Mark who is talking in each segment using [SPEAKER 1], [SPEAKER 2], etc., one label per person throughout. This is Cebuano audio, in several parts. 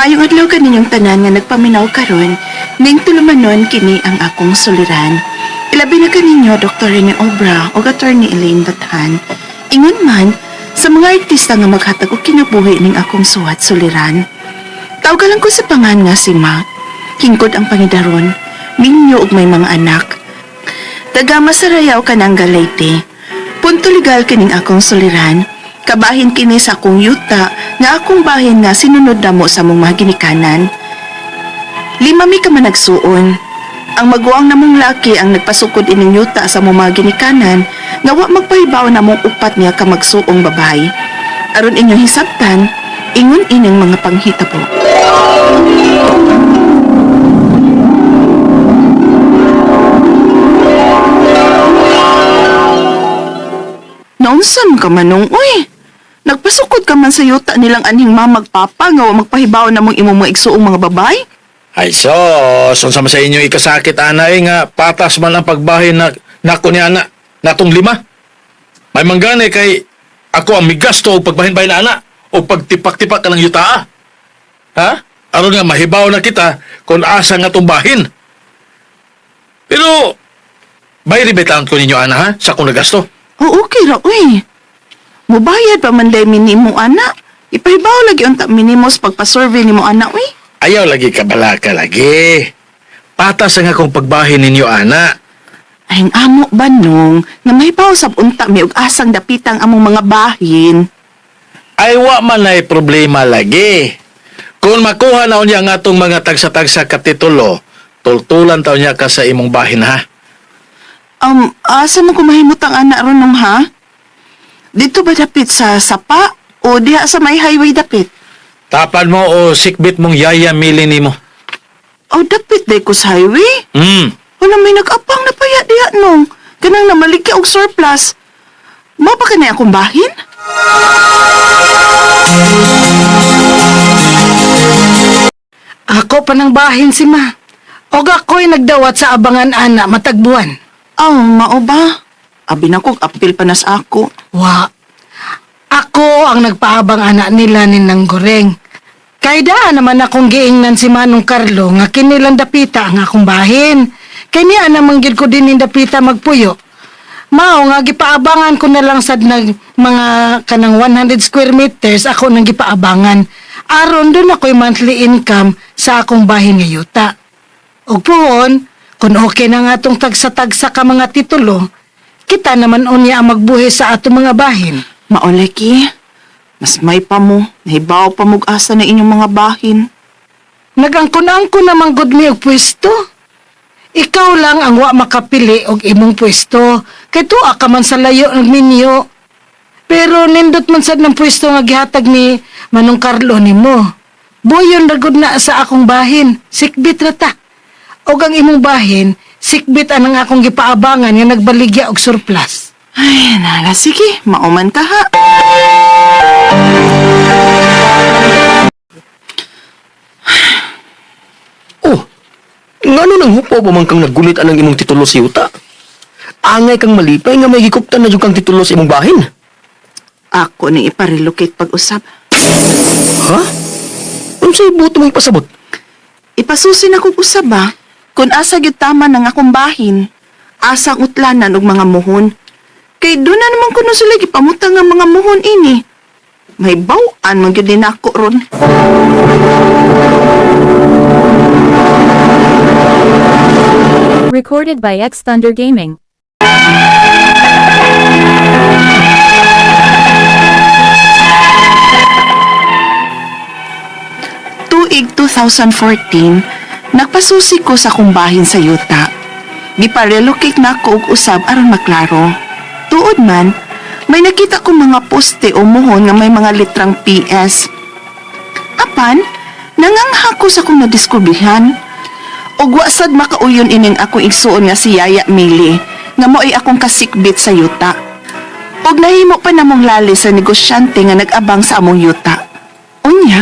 [SPEAKER 1] Maayong adlaw kaninyong tanan nga nagpaminaw karon ning tulumanon kini ang akong suliran. Ilabi na kaninyo Dr. Rene Obra ug Attorney Elaine Bathan. Ingon man sa mga artista nga maghatag og kinabuhi ning akong suwat suliran. Tawgalan ko sa pangan nga si Ma. Hingkod ang pangidaron, minyo og may mga anak. Taga Masarayaw kanang Galete. Punto legal kining akong suliran. Kabahin kini sa akong yuta nga akong bahin nga sinunod namo sa mong mga ginikanan. Lima mi ka managsuon. Ang maguang namong laki ang nagpasukod ining yuta sa mong mga ginikanan nga wa magpahibaw namong upat niya ka magsuong babae. Aron inyong hisabtan, ingon ining mga panghitabo. Naunsa man ka manong, uy? Nagpasukod ka man sa yuta nilang anhing mamagpapa nga wa magpahibaw namong imong mga igsuong mga babay?
[SPEAKER 2] Ay sos, unsa man sa inyo ikasakit ana eh, nga patas man ang pagbahin na nako ni ana natong lima. May manggani kay ako ang migasto og pagbahin-bahin na ana o pagtipak-tipak ka ng yuta. Ha? Aron nga mahibaw na kita kung asa nga tumbahin. Pero may ribetan ko ninyo ana ha sa akong nagasto.
[SPEAKER 1] Oo, okay ra, uy. Mubayad pa man day minimo, ana. Ipahibaw lagi unta minimo sa pagpasurvey nimo ana, uy.
[SPEAKER 2] Ayaw lagi kabalaka lagi. Patas ang akong pagbahin ninyo ana.
[SPEAKER 1] Ay, ang amo ba nung nga mahibaw sab unta mi og asang dapitang among mga bahin.
[SPEAKER 2] Ay wa man ay problema lagi. Kung makuha na unya ang atong mga tagsa-tagsa katitulo, tultulan taon niya ka sa imong bahin ha.
[SPEAKER 1] Asa mo kumahimutang ana ron nung ha? Dito ba dapit sa sapa o diha sa may highway dapit?
[SPEAKER 2] Tapan mo o sikbit mong yaya mili nimo.
[SPEAKER 1] O dapit day ko sa highway? Wala may nag-apang na paya diha nung. Kanang namaligya og surplus. Mao pa kanay akong bahin?
[SPEAKER 3] Ako pa ng bahin si ma. Og ako'y nagdawat sa abangan ana matagbuan.
[SPEAKER 1] Aw, mao ba? Abi na kog apil pa nas ako.
[SPEAKER 3] Wa. Ako ang nagpaabang ana nila ni Nang Goreng. Kay daan naman akong giingnan si Manong Carlo nga kinilang dapita ang akong bahin. Kay niya namang gyud ko din ning dapita magpuyo. Mao nga gipaabangan ko na lang sad nag mga kanang 100 square meters ako nang gipaabangan. Aron doon ako'y monthly income sa akong bahin nga yuta. Og puhon, kung okay na nga atong tagsa-tagsa ka mga titulo, kita naman unya ang magbuhi sa atong mga bahin.
[SPEAKER 1] Mao lagi. Mas may pa mo, nahibaw pa mo og asa na inyong mga bahin.
[SPEAKER 3] Nagangkon-angkon naman gud mi og pwesto. Ikaw lang ang wa makapili og imong pwesto. Kay tuwa ka man sa layo ng minyo. Pero nindot man sad ng pwesto nga gihatag ni Manong Carlo nimo. Buyon ra gud na sa akong bahin. Sikbit ra ta. Og ang imong bahin, sikbit anang akong gipaabangan nga nagbaligya og surplus.
[SPEAKER 1] Ay, nala, sige, mauman ka ha.
[SPEAKER 4] Oh, ngano nang hupo pa man kang naggulit anang imong titulo sa yuta? Angay kang malipay nga may gikuptan na jud kang titulo sa imong bahin.
[SPEAKER 1] Ako ni iparelocate pag-usab.
[SPEAKER 4] Ha? Unsay buto mong ipasabot?
[SPEAKER 1] Ipasusi na kong usab ba? Kung asa gyud tama ng akong bahin, asang utlanan og mga muhon. Kay doon na naman kuno sila gipamutang nga mga muhon ini. May bawaan man gyud ni nako ron.
[SPEAKER 5] Recorded by X Thunder Gaming.
[SPEAKER 1] Tuig 2014, nagpasusi ko sa akong bahin sa yuta. Gipa-relocate na ako og usab aron maklaro. Tuod man, may nakita ko mga poste o muhon nga may mga litrang PS. Apan, nangangha ko sa akong nadiskubrihan. Og wa sad makauyon ining akong igsuon nga si Yaya Mili, nga mo'y akong kasikbit sa yuta. Og nahimo pa namong lali sa negosyante nga nag-abang sa among yuta. Unya,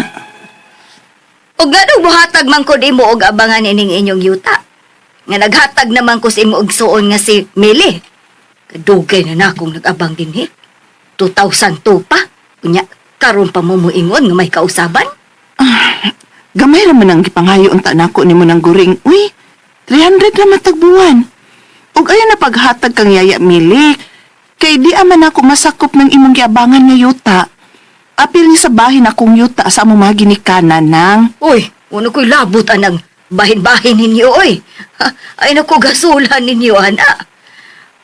[SPEAKER 6] Og nganong muhatag man ko imo og abangan ining inyong yuta? Nga naghatag naman ko sa imo og suon nga si Mili. Kadugay na na akong nag-abang dinhi. 2002 pa. Unya, karon pa mo moingon nga may kausaban.
[SPEAKER 1] Gamay ra man ang gipangayo unta nako nimo ng guring. Uy, 300 ra matagbuwan. Ug ayo na paghatag kang Yaya Mili. Kay di aman ako masakop ng imong giabangan nga yuta. Apil ni sa bahin akong yuta sa among mga ginikanan nang.
[SPEAKER 6] Uy, uno ko'y labot anang bahin-bahin ninyo, oy. Ha, ay naku, gasulan ninyo, ana.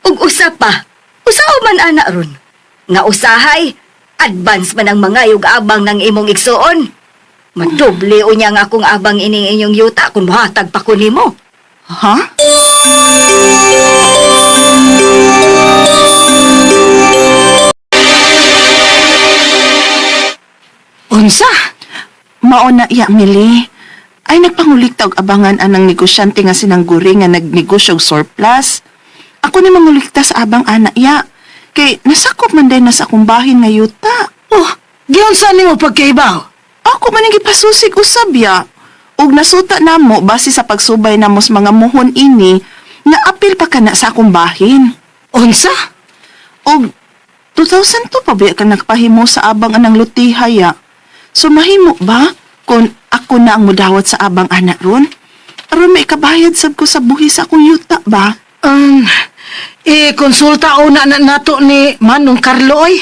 [SPEAKER 6] Ug usa pa, usaw man ana ron. Nga usahay, advance man ang mga yug abang ng imong igsuon. Madoble o niya nga akong abang ining inyong yuta kung muhatag pa ko nimo.
[SPEAKER 1] Ha?
[SPEAKER 3] Unsa?
[SPEAKER 1] Mao na iya, Mili. Ay nagpangulikta og abangan anang negosyante nga sinangguri nga nagnegosyo og surplus. Ako ni mangulikta sa abang ana iya. Kay nasakop man din na sa akong bahin nga yuta.
[SPEAKER 3] Oh, giunsa nimo pagkaibaw?
[SPEAKER 1] Ako man ang gipasusig usab ya. Ug nasuta namo base sa pagsubay namo sa mga muhon ini nga apil pa kana sa akong bahin.
[SPEAKER 3] Unsa?
[SPEAKER 1] Og 2002 pa ba ka nagpahimo sa abang anang lutihaya? So mahimo ba kung ako na ang mudawat sa abang anak ron? Aron may kabayad sab ko sa buhi sa akong yuta ba?
[SPEAKER 3] I-konsulta una na nato ni Manong Carlo oy.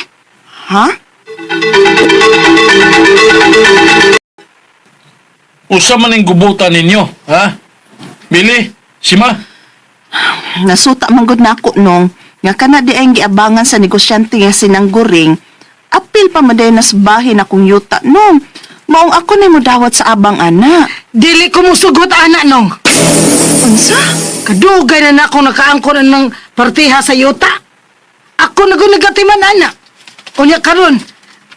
[SPEAKER 1] Ha?
[SPEAKER 2] Usa man ang gubutan ninyo, ha? Mili, Sima,
[SPEAKER 1] Nasuta man gud nako nong nga kana di ang giabangan sa negosyante nga sinangguring apil pa man dayon nas bahin akong yuta nong. Maong ako na mudawat sa abang ana.
[SPEAKER 3] Dili ko musugot ana nong.
[SPEAKER 1] Unsa?
[SPEAKER 3] Kadugay na na akong nakaangkon ng partiha sa yuta. Ako na nagatiman ana. Unya karon,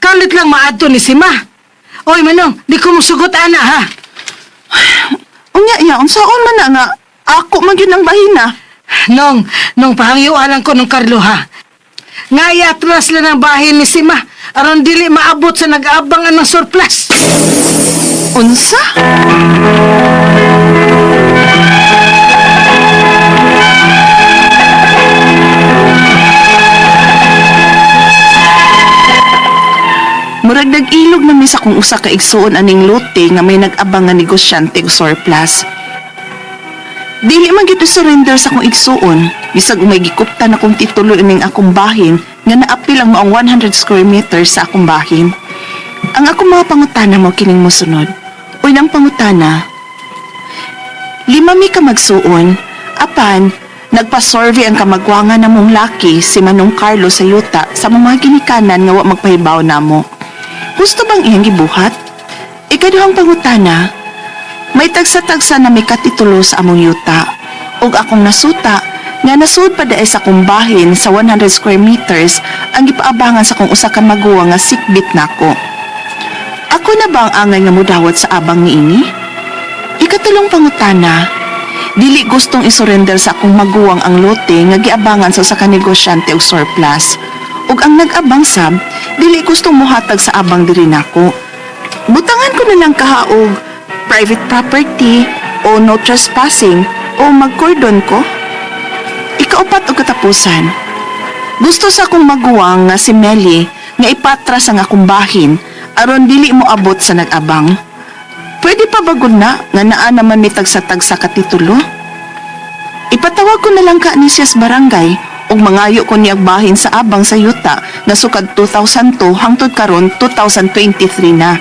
[SPEAKER 3] kalit lang maadto ni Sima. Oy Manong, di ko musugot ana ha.
[SPEAKER 1] Unya iya, unsaon man na nga ako man gyud ang bahina.
[SPEAKER 3] Nong, nong pahangyuan lang ko nung Carlo ha. Nga iatras lang ang bahin ni Sima aron dili maabot sa nag-abang anang surplus.
[SPEAKER 1] Unsa? Murag nag-ilog na mi sa kung usa ka igsuon aning lote nga may nag-abang nga negosyante og surplus. Dili man gyud surrender sa akong igsuon, bisag umay gikuptan akong titulo ining akong bahin nga naapil ang maong 100 square meters sa akong bahin. Ang akong mga pangutana mo kining mosunod. Unang pangutana, lima mi ka magsuon, apan nagpa-survey ang kamagwangan namong laki si Manong Carlo sa yuta sa mga ginikanan nga wa magpahibaw namo. Husto bang iyang gibuhat? Ikaduhang pangutana, may tagsa-tagsa na may katitulo sa among yuta. Ug akong nasuta, nga nasud pa dae sa akong bahin sa 100 square meters ang gipaabangan sa kung usa ka maguwang nga sikbit nako. Ako na ba ang angay nga mudawat sa abang niini? Ikatulong pangutana, dili gustong isurrender sa akong maguwang ang lote nga giabangan sa usa ka negosyante og surplus. Ug ang nag-abang sab, dili gustong mohatag sa abang diri nako. Butangan ko na lang kaha og private property o no trespassing o magkordon ko. Ikaupat og katapusan. Gusto sa akong maguwang nga si Melly nga ipatras ang akong bahin aron dili mo abot sa nag-abang. Pwede pa ba gud na nga naa naman mi tagsa-tagsa ka titulo? Ipatawag ko na lang ka ni siya sa barangay ug mangayo ko niyag bahin sa abang sa yuta nga sukad 2002 hangtod karon 2023 na.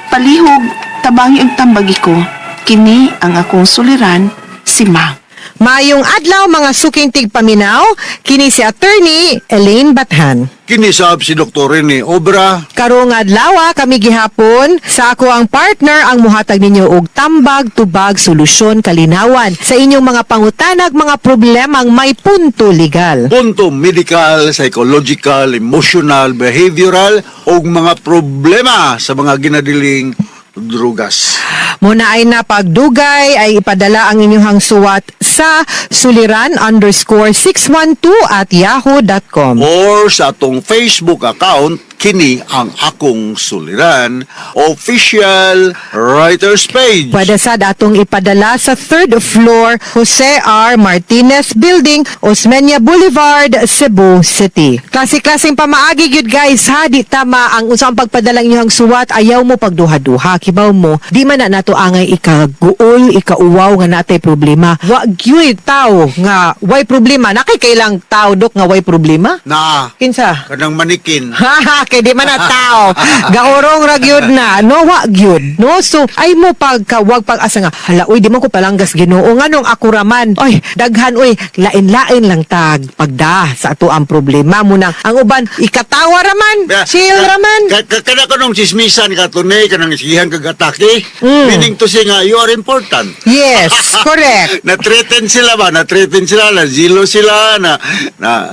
[SPEAKER 1] Palihog, tabangi og tambagi ko. Kini ang akong suliran, si Ma.
[SPEAKER 7] Maayong adlaw mga suking tigpaminaw, kini si Attorney Elaine Bathan.
[SPEAKER 8] Kinisab si Dr. Rene Obra.
[SPEAKER 7] Karong adlaw kami gihapon sa ako ang partner ang muhatag ninyo og tambag, tubag, solusyon, kalinawan sa inyong mga pangutanag, mga problemang may punto legal.
[SPEAKER 8] Punto medical, psychological, emotional, behavioral o mga problema sa mga ginadiling drugas.
[SPEAKER 7] Muna ay napagdugay ay ipadala ang inyong suwat sa suliran_612@yahoo.com.
[SPEAKER 8] Or sa atong Facebook account, kini ang akong suliran, official writer's page.
[SPEAKER 7] Pwede sad atong ipadala sa third floor, Jose R. Martinez Building, Osmeña Boulevard, Cebu City. Klase-klaseng pamaagi gyud guys ha, di tama ang usang pagpadala inyong suwat, ayaw mo pagduha-duha. Kibaw mo, di man na nato angay ikaguol, ikauwaw nga natay problema. Wa gyud tao nga way problema. Nakay kailang tao, Dok, nga way problema?
[SPEAKER 8] Na,
[SPEAKER 7] Kinsa?
[SPEAKER 8] Kanang manikin.
[SPEAKER 7] Ha, kay di man na tao. Gaurong ra gyud na. No, wa gyud. No, so ay mo pagka wag pag-asa nga hala, uy, di man ko palanggas Ginoo, nganong ako raman. Oy, daghan oy, lain-lain lang tag pagda sa ato ang problema mo nang ang uban ikatawa raman, chill raman.
[SPEAKER 8] Kana kanong chismisan ka tunay, kanang sigihan kag atake. Meaning to say nga, you are important.
[SPEAKER 7] Yes, correct.
[SPEAKER 8] Na-threaten sila ba? Na-threaten sila, na-zilo sila, na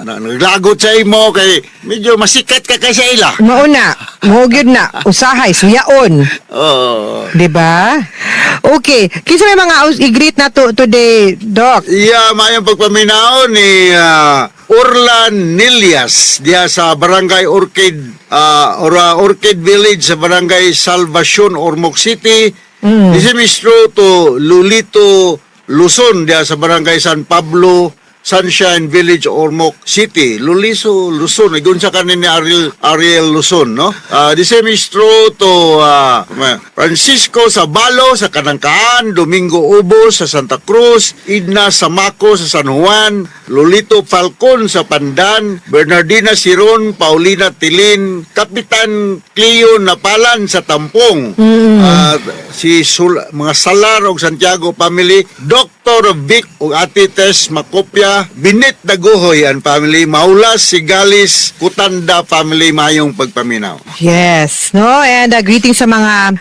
[SPEAKER 8] naglagot sa imo, kay medyo masikat ka kay sa ila.
[SPEAKER 7] Mauna, mo gyud na usahay suyaon.
[SPEAKER 8] Oo.
[SPEAKER 7] 'Di ba? Okay, kinsa may mga i-greet na to today, Doc?
[SPEAKER 8] Yeah, mayong pagpaminaw ni Orlan Nilias diya sa Barangay Orchid or Orchid Village sa Barangay Salvacion, Ormoc City. This is true to Lulito Luzon diya sa Barangay San Pablo, Sunshine Village, Ormoc City. Luliso Luzon. Igun sa kanin ni Ariel, Ariel Luzon, no? The same is true to Francisco Sabalo sa Kanangkaan, Domingo Ubo sa Santa Cruz, Idna Samaco sa San Juan, Lolito Falcon sa Pandan, Bernardina Siron, Paulina Tilin, Kapitan Cleo Napalan sa Tampong, si mga Salar og Santiago family, Dr. Vic ug Ate Tess Makopya, Binit Daguhoy and family, Maulas Sigalis, Kutanda family, mayong pagpaminaw.
[SPEAKER 7] Yes, no? And greetings sa mga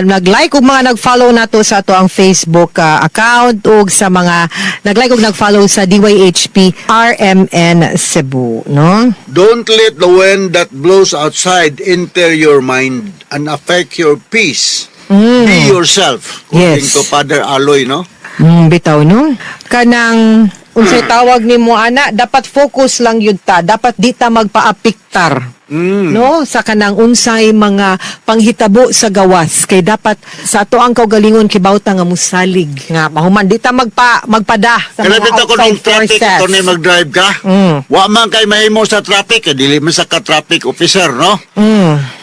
[SPEAKER 7] nag-like ug mga nag-follow nato sa ato ang Facebook account ug sa mga nag-like ug nag-follow sa DYHP RMN Cebu, no?
[SPEAKER 8] Don't let the wind that blows outside enter your mind and affect your peace. Be yourself. According to Father Aloy, no?
[SPEAKER 7] Bitaw, no? Kanang unsay tawag nimo ana, dapat focus lang yun ta. Dapat di ta magpaapektar. No, sa kanang unsay mga panghitabo sa gawas kay dapat sa ato ang kaugalingon kibaw ta nga musalig nga mahuman di ta magpada sa
[SPEAKER 8] Kaya
[SPEAKER 7] mga
[SPEAKER 8] bitaw ko
[SPEAKER 7] outside
[SPEAKER 8] nung traffic,
[SPEAKER 7] forces.
[SPEAKER 8] ito na mag-drive ka. Wa man kay mahimo sa traffic, eh, dili man sa ka-traffic officer, no?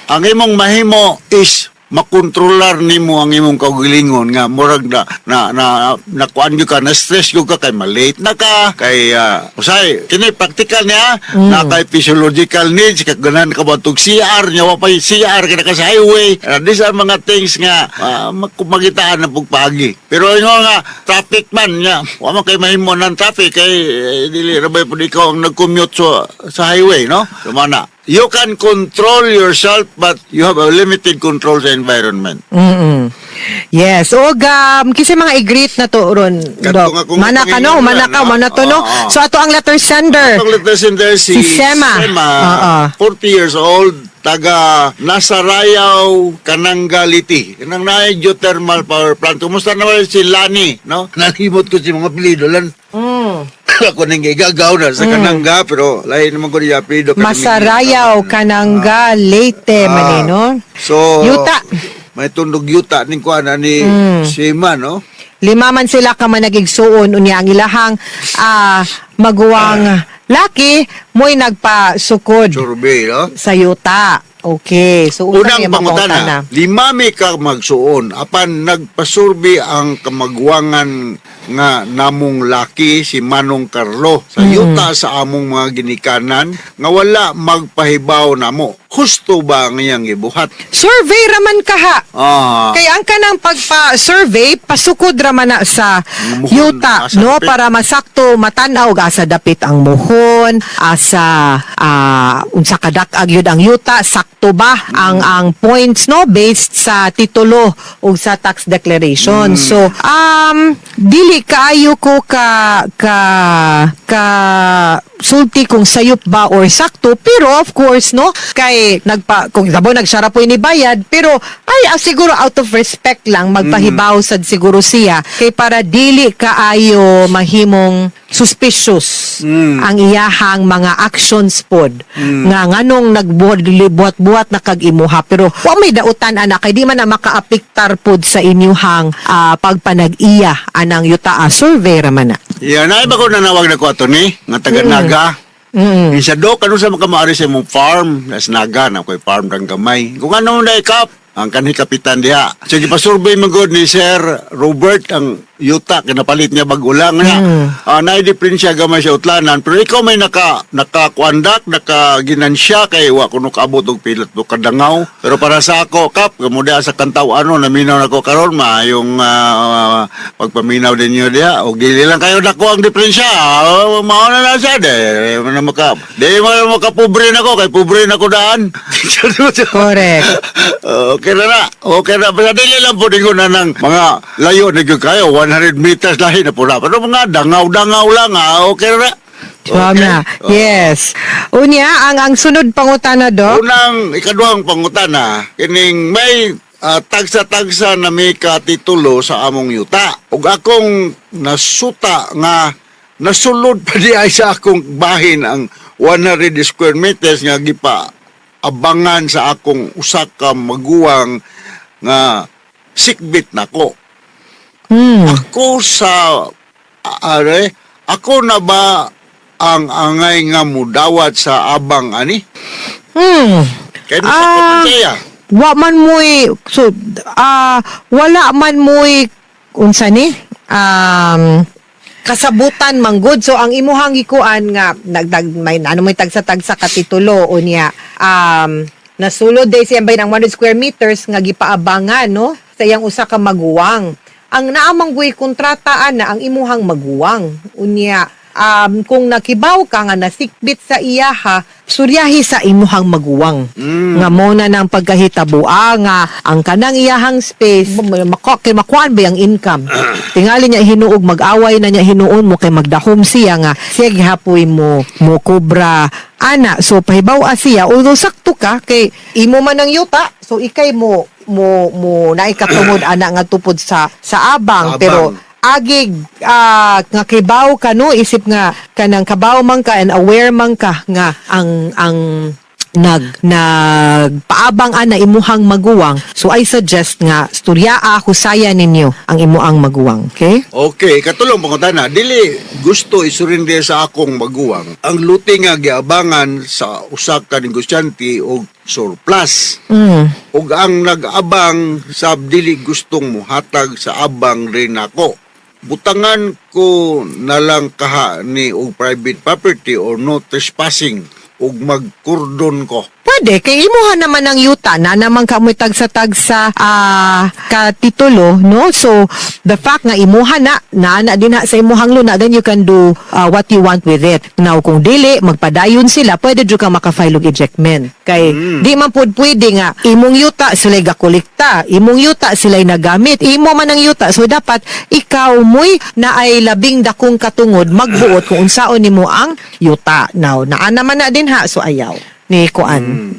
[SPEAKER 8] Ang imong mahimo is makontrolar nimo ang imong kaugalingon nga murag na na na na kuan gyud ka, na stress gyud ka kay malate na ka kay usay kini practical niya na kay physiological needs kay ganan ka ba tug CR nya wa pa CR kana ka sa highway. These are mga things nga magitaan na pugpaagi, pero ingon nga traffic man nya wa man kay mahimo ng traffic kay dili ra ba pud ikaw ang nag-commute sa highway, no? So mana you can control yourself, but you have a limited control sa environment.
[SPEAKER 7] Yes. Og kasi mga i-greet na to ron,
[SPEAKER 8] Kadto
[SPEAKER 7] Dok.
[SPEAKER 8] nga kung
[SPEAKER 7] Mana ka no,
[SPEAKER 8] pangingon
[SPEAKER 7] mana ka,
[SPEAKER 8] no?
[SPEAKER 7] mana to, no.
[SPEAKER 8] Oo.
[SPEAKER 7] So ato ang letter sender.
[SPEAKER 8] Atong letter sender si,
[SPEAKER 7] Si Sema. Oo.
[SPEAKER 8] 40 years old, taga Nasarayaw, Kanangaliti. Kanang naay geothermal power plant. Kumusta naman si Lani, no? Nalimot ko si mga apelyido lan. Ako nang gigagaw na sa Kananga, pero lain naman ko niya apelyido.
[SPEAKER 7] Masarayaw, Kananga, Leyte, manino.
[SPEAKER 8] So,
[SPEAKER 7] Yuta.
[SPEAKER 8] May tundog yuta ning kuan ni Sema, no?
[SPEAKER 7] Lima man sila ka man nagigsuon unya ang ilahang maguwang laki mo'y nagpasukod
[SPEAKER 8] Survey, no?
[SPEAKER 7] sa yuta. Okay. So unang
[SPEAKER 8] Unang
[SPEAKER 7] iya mga
[SPEAKER 8] pangutana,
[SPEAKER 7] pangutana.
[SPEAKER 8] lima mi ka magsuon apan nagpasurbi ang kamagwangan nga namong laki si Manong Carlo sa yuta sa among mga ginikanan nga wala magpahibaw namo. Husto ba ang iyang gibuhat?
[SPEAKER 7] Survey raman kaha.
[SPEAKER 8] Ah,
[SPEAKER 7] Kay ang kanang pagpa-survey pasukod raman na sa
[SPEAKER 8] Muhon,
[SPEAKER 7] yuta,
[SPEAKER 8] asa
[SPEAKER 7] no,
[SPEAKER 8] dapit.
[SPEAKER 7] para masakto matan-aw og asa dapit ang muhon, asa unsa kadak-ag yun ang yuta, sakto ba ang points, no, based sa titulo ug sa tax declaration. So dili kaayo ko ka ka ka sulti kung sayop ba or sakto, pero of course, no, kay nagpa kung sabo nagsara po ni bayad, pero ay siguro out of respect lang magpahibaw sad siguro siya kay para dili kaayo mahimong suspicious ang iyahang mga actions pod nga nganong nagbuhat-buhat na kag imuha, pero wa may dautan ana kay di man na makaapektar pod sa inyuhang pagpanag-iya anang yuta, survey ra man na.
[SPEAKER 8] Yeah, na iba ko nanawag na ko ato ni nga taga Naga. Isa do kanu sa makamaari sa imong farm, nas Naga na koy farm rang gamay. Kung ano na ikap, Ang kanhi kapitan diha. So gipasurvey man gud ni Sir Robert ang yuta kinapalit niya bag-o lang niya. Naay diferensya gamay sa utlanan, pero ikaw may nakakuandak, nakaginansya kay wa kuno kaabot og pilot do kadangaw. Pero para sa ako kap kamo diha sa Kantaw ano naminaw nako karon, maayong pagpaminaw din niyo diha og dili lang kayo dako ang diferensya. Mao na na siya de na maka di mo makapobre nako kay pobre nako daan.
[SPEAKER 7] Correct.
[SPEAKER 8] Okay na na. Okay na. Basta dili lang po din ko na ng mga layo na gyud kayo. 100 meters lahi na po na. Pero mga dangaw-dangaw lang ah. Okay na na.
[SPEAKER 7] Okay. Na. Yes. Unya, ang sunod pangutana, Dok.
[SPEAKER 8] Unang, ikaduhang pangutana, kining may tagsa-tagsa na may katitulo sa among yuta. Ug akong nasuta nga nasulod pa di ay sa akong bahin ang 100 square meters nga gipa abangan sa akong usa ka maguwang nga sikbit nako. Ako sa are, ako na ba ang angay nga mudawat sa abang ani? Kaya siya.
[SPEAKER 7] Wa man mo'y so wala man mo'y unsa ni kasabutan manggod. So ang imuhang gikuan nga nagdag may ano may tagsa-tagsa katitulo unya nasulod day siya bay ng 100 square meters nga gipaabangan, no, sa iyang usa ka maguwang. Ang naamang guy kontrata ana ang imuhang maguwang. Unya kung nakibaw ka nga nasikbit sa iyaha, suryahi sa imuhang maguwang nga mo na ng pagkahitabua nga ang kanang iyahang space kay makuan ba yung income. Tingali niya hinuog mag-away na niya hinuon mo kay magdahom siya nga siya gihapoy mo mo kobra ana. So pahibaw siya, although sakto ka kay imo man ang yuta, so ikay mo mo mo naay katungod ana nga tupod sa abang,
[SPEAKER 8] Sa abang.
[SPEAKER 7] pero agig nga kibaw ka, no, isip nga kanang kabaw man ka and aware man ka nga ang nagpaabang ana imuhang maguwang. So I suggest nga storyaa, husaya ninyo ang imuang maguwang, okay?
[SPEAKER 8] Okay, katulong pangutana, dili gusto isurinde sa akong maguwang ang luti nga giabangan sa usa ka negosyante og surplus. Ug ang nag-abang sa dili gustong muhatag sa abang rin ako. Butangan ko na lang kaha ni og private property or no trespassing ug magkordon ko.
[SPEAKER 7] Pwede kay imuha naman ang yuta na naman ka mo'y tagsa-tagsa katitulo, no? So the fact nga imuha na na din na sa imuhang luna, then you can do what you want with it. Now kung dili magpadayon sila, pwede jud ka maka-file og ejectment kay di man pud pwede nga imong yuta sila'y gakolekta, imong yuta sila'y nagamit, imo man ang yuta. So dapat ikaw mo'y naay labing dakong katungod magbuot kung unsaon nimo ang yuta. Now naa naman na din ha, so ayaw ni kuan.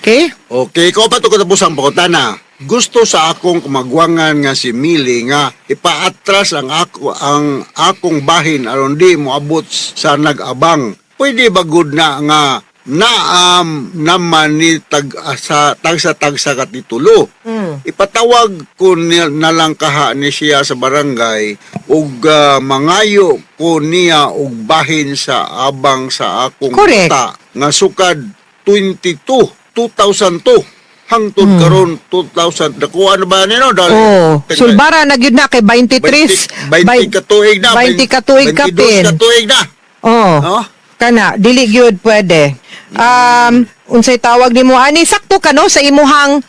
[SPEAKER 7] Okay?
[SPEAKER 8] Okay, ikaw pa to katapos ang pangutana. Gusto sa akong kumagwangan nga si Mili nga ipaatras ang akong bahin aron di moabot sa nag-abang. Pwede ba gud na nga naam naman ni tag sa tagsa-tagsa katitulo? Ipatawag ko na lang kaha ni siya sa barangay ug mangayo ko niya og bahin sa abang sa akong
[SPEAKER 7] Correct.
[SPEAKER 8] yuta nga sukad 22 2002 hangtod karon 2000, nakuha na ba nino dahil
[SPEAKER 7] Oh, sulbara na gyud na kay 23.
[SPEAKER 8] 20 ka tuig na.
[SPEAKER 7] 20 ka tuig
[SPEAKER 8] 22
[SPEAKER 7] kapin.
[SPEAKER 8] ka tuig na.
[SPEAKER 7] Oh.
[SPEAKER 8] Oh.
[SPEAKER 7] Kana dili gyud pwede. Unsay tawag nimo ani, sakto ka, no, sa imuhang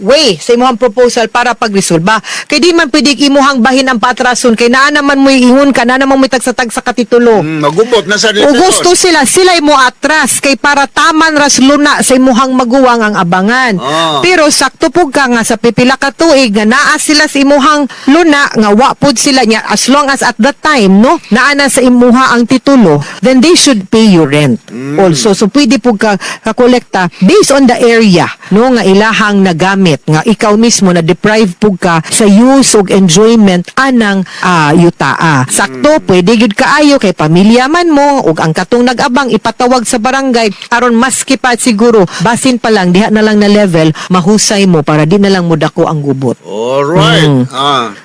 [SPEAKER 7] way, sa imuhang proposal para pagresolba. Kay di man pwede imuhang bahin ang patrason kay naa naman mo ingon ka na naman mo tagsa-tagsa katitulo.
[SPEAKER 8] Magubot na sa
[SPEAKER 7] O gusto sila, sila mo atras kay para taman ras luna sa imuhang maguwang ang abangan. Pero sakto pug ka nga sa pipila ka tuig nga naa sila sa imuhang luna nga wa pud sila niya, as long as at that time, no, naa na sa imuha ang titulo, then they should pay you rent also. So pwede pug ka kakolekta based on the area, no, nga ilahang nagamit nga ikaw mismo na deprive pug ka sa use ug enjoyment anang yutaa. Sakto, pwede gyud kaayo kay pamilya man mo ug ang katong nag-abang ipatawag sa barangay aron maski pa siguro basin pa lang diha na lang na level mahusay mo para di na lang mo dako ang gubot.
[SPEAKER 8] Alright.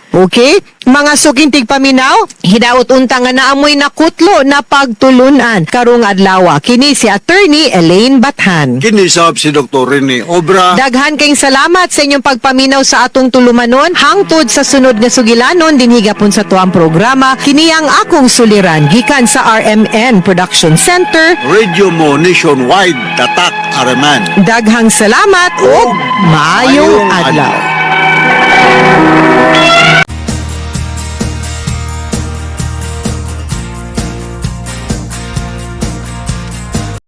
[SPEAKER 7] Okay? Mga suking tigpaminaw, hidaot unta nga naamoy nakutlo na pagtulunan karong adlaw. Kini si Attorney Elaine Bathan.
[SPEAKER 8] Kinisab si Dr. Rene Obra.
[SPEAKER 7] Daghan kayong salamat sa inyong pagpaminaw sa atong tulumanon. Hangtod sa sunod nga sugilanon dinhi gapon sa tuang programa kini ang akong suliran gikan sa RMN Production Center.
[SPEAKER 8] Radio Mo Nationwide, Tatak Araman.
[SPEAKER 7] Daghang salamat ug maayong
[SPEAKER 8] Maayong
[SPEAKER 7] adlaw.
[SPEAKER 8] adlaw.